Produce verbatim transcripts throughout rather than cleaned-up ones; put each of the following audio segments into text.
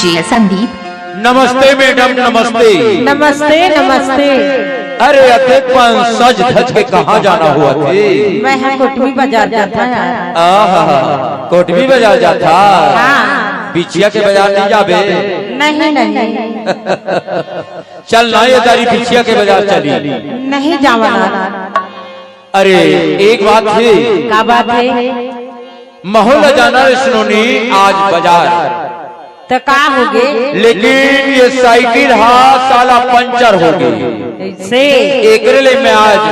जी संदीप। नमस्ते मैडम, नमस्ते। नमस्ते, नमस्ते। अरे अतेक पन सज धज के कहाँ जाना होवथे? मैं हा कोटमी बाजार जाथंव यार। आहा, कोटमी बाजार जाथा? हाँ। बिछिया के बाजार नहीं जाबे? नहीं, नहीं। चल ना ये दारी बिछिया के बाजार चली। नहीं जावंव ना। अरे एक बात हे। का बात हे? महूँ ला जाना रे सुनोनी आज बाजार। त का होगे? लेकिन ये साइकिल हा साला पंचर होगे। से? एकरे ले मैं आज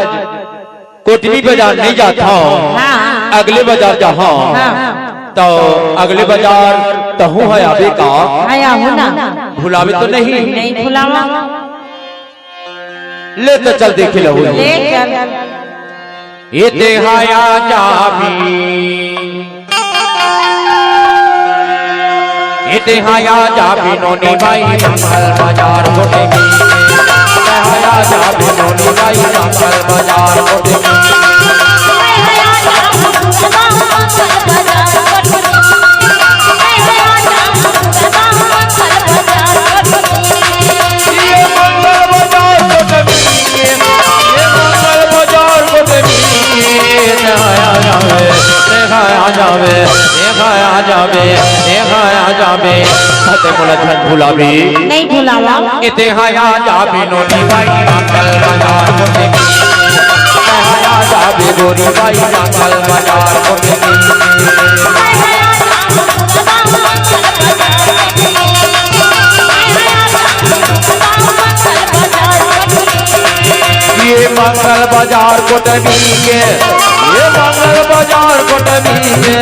कोटमी बाजार नहीं जाथंव। हाँ। अगले बाजार जाहूँ। हाँ। त अगले बाजार तहूँ हा आबे का? हाँ, आहूँ ना। भुलाबे तो नहीं? नहीं भुलावंव। ले त चल देखे लहू। ले चल। ए तेहा आ जाबे, ए तेहा आ जाबे नोनी बाई मंगल बाजार कोटमी। ए तेहा आ जाबे नोनी बाई मंगल बाजार कोटमी। ये मंगल बाजार कोटमी के, ये मंगल बाजार कोटमी के, तेहा आ जाबे, तेहा आ जाबे, तेहा आ जाबे, तेहा आ जाबे। अते मोला झन भुलाबे। नहीं भुलावंव। ए तेहा आ जाबे नोनी बाई मंगल बाजार कोटमी के, तेहा आ जाबे गोरी बाई मंगल बाजार कोटमी के। ये मंगल बाजार कोटमी के, ये मंगल बाजार कोटमी के,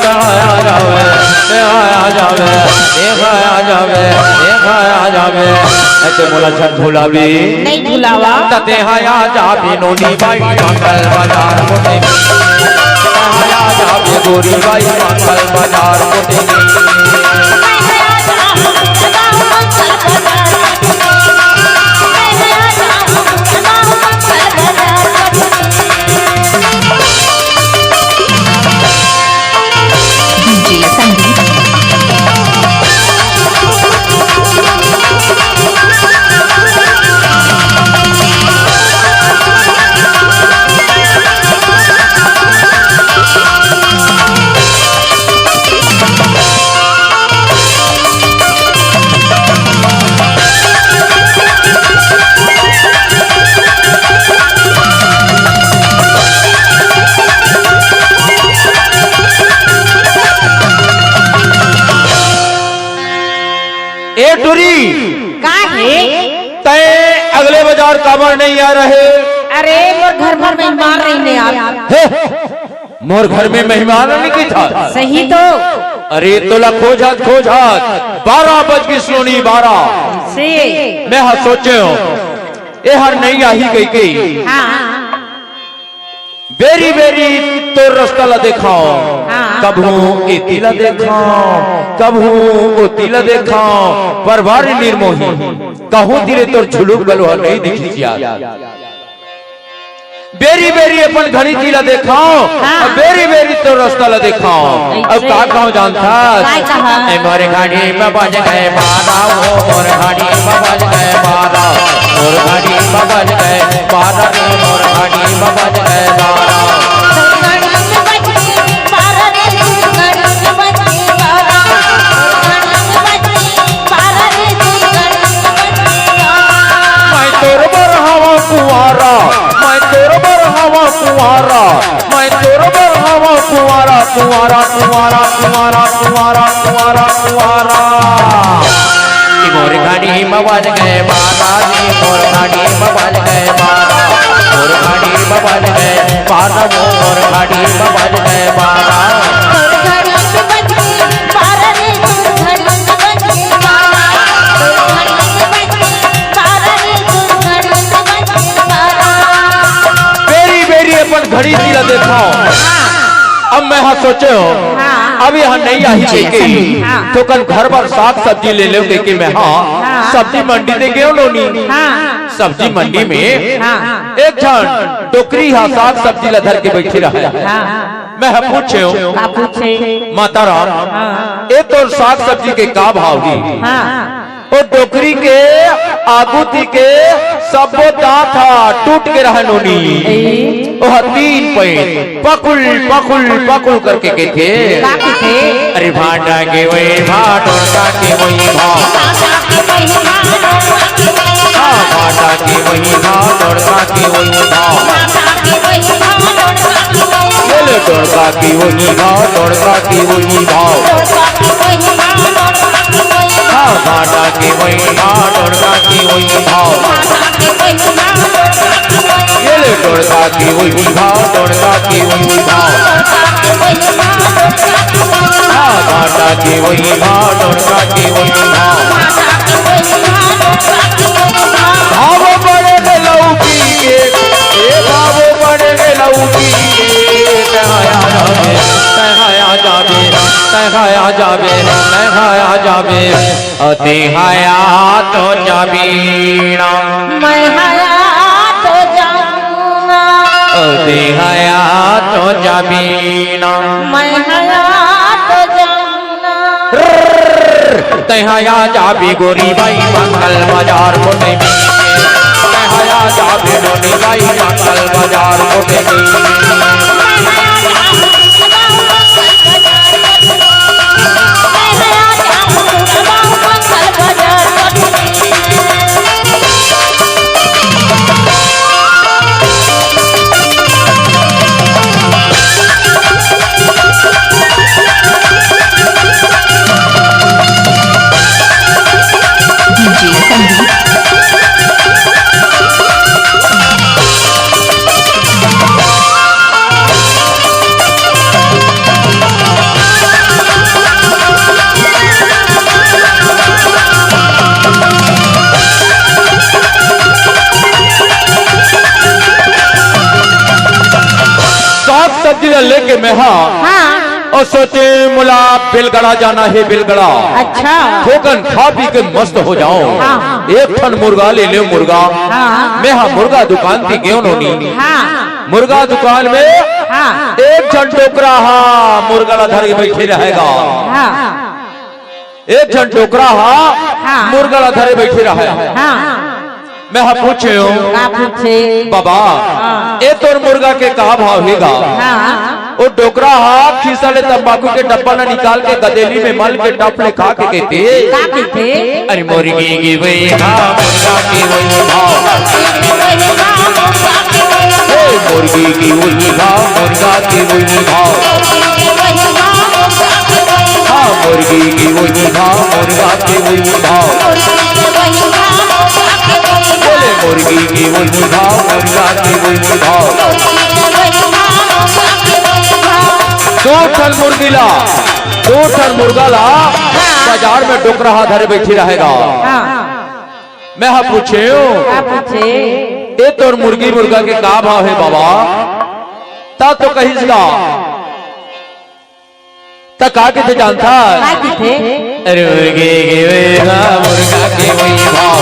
तेहा आ जाबे, तेहा आ जाबे, तेहा आ जाबे, तेहा आ जाबे। अते मोला झन भुलाबे। नहीं भुलावंव। त तेहा आ जाबे नोनी बाई मंगल बाजार कोटमी। तेहा आ जाबे गोरी बाई मंगल बाजार कोटमी। डीजे संदीप। ए टुरी, का हे? तैं अगले बाजार काबर नहीं आ रहे? अरे, मोर घर भर मेहमान रहिन यार। हे, मोर घर में मेहमान नहीं की था? सही तो। अरे, तोला खोजत खोजत बारह बज गिस नोनी, बारह। से? मैं हा सोचेंव, ए हर नहीं आही कहिके। हाँ। बेरी बेरी तोर रस्ता ला देखंव, हाँ। कभू एती ला देखंव, कभू ओती ला देखंव, पर वा रे निर्मोही, कहूँ तीर तोर झुलुक बलुहा नहीं दिखिस यार। बेरी बेरी अपन घड़ी तीर ला देखंव, हाँ। अउ बेरी बेरी तोर रस्ता ला देखंव। अइसे। अउ का कहंव जानथस? काय कहा? ए मोर घड़ी में बज गे बारह, ओ मोर घड़ी में बज गे बारह, मोर घड़ी में बज गे बारह, ए मोर घड़ी में बज गे बारह। मैं तोर बर हवं कुंवारा, मैं तोर बर हवं कुंवारा, मैं तोर बर हवं कुंवारा, कुंवारा, कुंवारा, कुंवारा, कुंवारा, कुंवारा, कुंवारा। कि मोर घड़ी म बज गे बारा, कि मोर घड़ी म बज गे बारा, मोर घड़ी म बज गे बारा, मोर घड़ी म बज गे बारा। बेरी बेरी अपन घड़ी तीर ला देखंव। हाँ। अब मैं हा सोचेंव, हाँ। अब ये हा नहीं आही कहिके, हाँ। त ओकर घर बर साग सब्जी ले लेंव कहिके मैं हा, हाँ। सब्जी मंडी दे गेंव नोनी। हाँ। सब्जी मंडी में हाँ। एक झन डोकरी हा साग सब्जी ला धर के बैठी रहे। हाँ। मैं ह पूछे हूँ, का पूछे? माता राम, हाँ। ए तोर साग सब्जी के का भाव ही? हाँ। ओ डोकरी के आगू ती के सब्बो दांत हा टूट के रहे नोनी। ए। ओह तीन पैंत पकुल पकुल पकुल करके कहिथे। का कहिथे? अरे भांटा के वही भाव, डोड़का के वही भाव। भांटा के वही भाव, डोड़का के वही भाव। हाँ, भांटा के वही भाव, डोड़का के वही भाव। भांटा के वही भाव, डोड़का के वही भाव। बोले डोड़का के वही भाव, डोड़का के वही भाव। डोड़का के वही भाव, डोड़का के वही भाव। हाँ, भांटा के वही भाव, डोड़का के वही भाव। भांटा के वही भाव, डोड़का के वही भाव। ये ले डोड़का के वही भाव, डोड़का के वही भाव। डोड़का के वही भाव, डोड़का के वही भाव। हाँ, भांटा के वही भाव, डोड़का के वही भाव। भांटा के वही भाव, डोड़का के वही भाव। भाव बड़े में लौकी के, ए भाव बड़े में लौकी के, तैं हा आ जाबे, तैं हा आ जाबे, तैं हा आ जाबे, तैं हा आ जाबे। अ, तैं हा आ तो जाबे ना। मैं हा आ तो जाऊं ना। अ, तैं हा आ तो जाबे ना। मैं हा आ तो जाऊं ना। तैं हा आ जाबे गोरी बाई मंगल बाजार कोटे में। तैं हा आ जाबे गोरी बाई मंगल बाजार कोटे में। साग सब्जी ला लेके मैं हा हाँ। अउ सोचे मोला बेलगड़ा जाना हे, बेलगड़ा। अच्छा। थोकन खा पी के मस्त हो जाओ। हाँ। एक ठन मुर्गा ले ले, मुर्गा। हाँ। मैं हा मुर्गा दुकान ती गेंव नोनी। हाँ। मुर्गा दुकान में हाँ। एक झन डोकरा हा मुर्गा ला धर के बैठे रहेगा। हाँ। एक झन डोकरा हा हाँ। मुर्गा ला धरे बैठे रहे। हाँ। मैं हा पूछे हूँ, का पूछे? बाबा, हाँ। ए तोर मुर्गा के का भाव हे गा? हाँ। ओ डोकरा हा खीसा ले तंबाकू के डब्बा ला निकाल के गदेली में मल के डफ ले खा के कहिथे, का कहिथे? अरे मुर्गी के वही भाव, मुर्गा के वही भाव। ए, मुर्गी के वही भाव, मुर्गा के वही भाव। हाँ, मुर्गी के वही भाव, मुर्गा के वही भाव। बोले, मुर्गी के वही भाव, मुर्गा के वही भाव। दो ठन मुर्गी ला, दो ठन मुर्गा ला बाजार में डोकरा हा धरे बैठी रहेगा। हाँ। मैं हा पूछेंव, का पूछे? ए तोर मुर्गी मुर्गा के का भाव हे बाबा? त तो कहिस गा, त का कहिथे जानथस? का कहिथे? अरे मुर्गी के वही भाव, मुर्गा के वही भाव।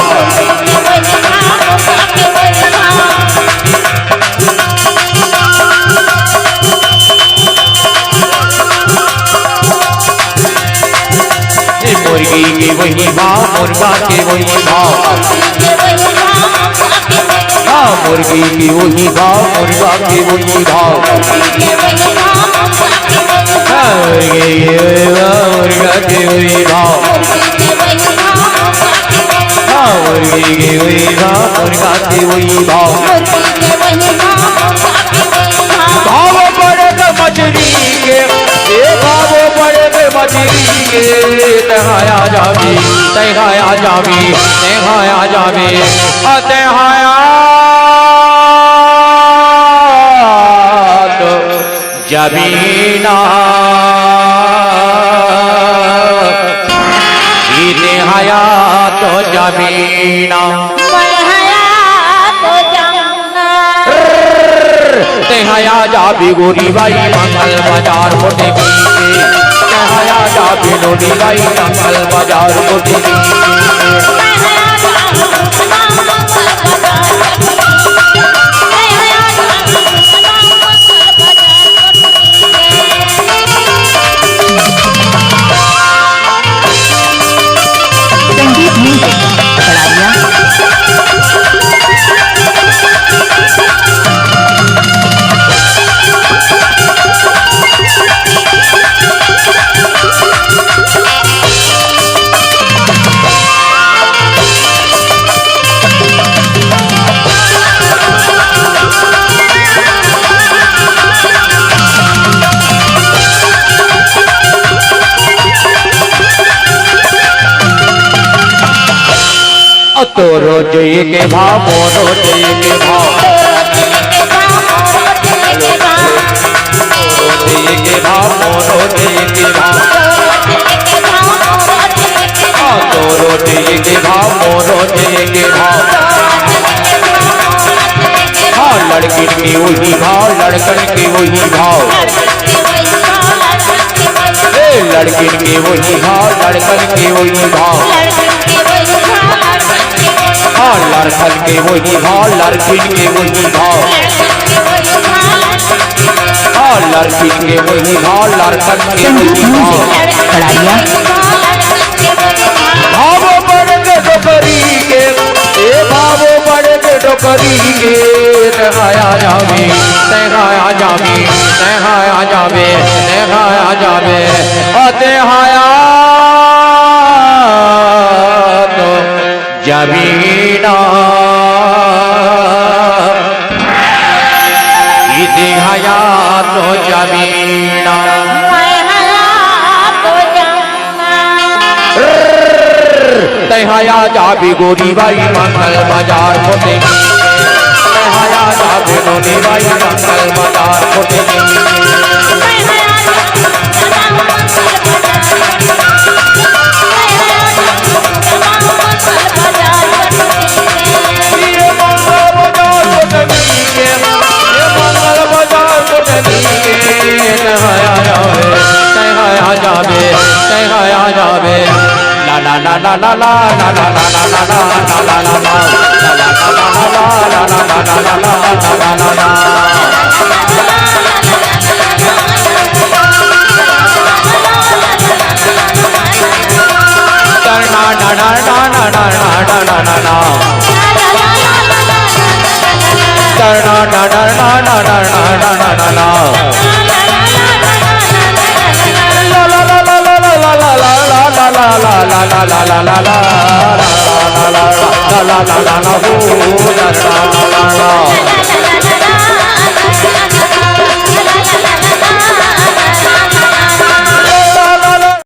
ए मुर्गी के वही भाव, मुर्गा के वही भाव। हाँ, मुर्गी के वही भाव, मुर्गा के वही भाव। हाँ, मुर्गी के वही भाव, मुर्गा के वही भाव। हाँ, मुर्गी के वही भाव, मुर्गा के वही भाव। भाव बड़े के मछरी के, ए भाव बड़े के मछरी के, तैं हा आ जाबे, तैं हा आ जाबे, तैं हा आ जाबे, आ तैं हा आ तो जाबे ना। ई तैं हा आ तो जाबे ना। मैं हा आ तो जाऊं ना। तैं हा आ जाबे गोरी बाई मंगल बाजार कोटे में। तैं हा आ जाबे गोरी बाई मंगल बाजार कोटे में। मैं हा आ जाऊं ना। तोरो जइए के भाव, मोरो जइए के भाव। तोरो जइए के भाव, मोरो जइए के भाव। हाँ, तोरो जइए के भाव, मोरो जइए के भाव। हाँ, लड़किन के वही भाव, लड़कन के वही भाव। ए, लड़किन के वही भाव, लड़कन के वही भाव। हाँ, लड़कन के वही भाव, लड़किन के वही भाव। हाँ, लड़किन के वही भाव, लड़कन के वही भाव। कड़ारिया। भावो बड़े डोकरी के, ए भावो बड़े डोकरी के, नहाया जावे, नहाया जावे, नहाया जावे, नहाया जावे, अते हाया तो जमीना, इति हाया तो जमीना। तैहाया जाबी गोरी बाई मंगल बाजार कोटे। तैहाया जाबी गोरी बाई मंगल बाजार कोटे। ये मंगल बाजार कोटे, ये मंगल बाजार कोटे। तैहाया जाबे, तैहाया जाबे, तैहाया जाबे।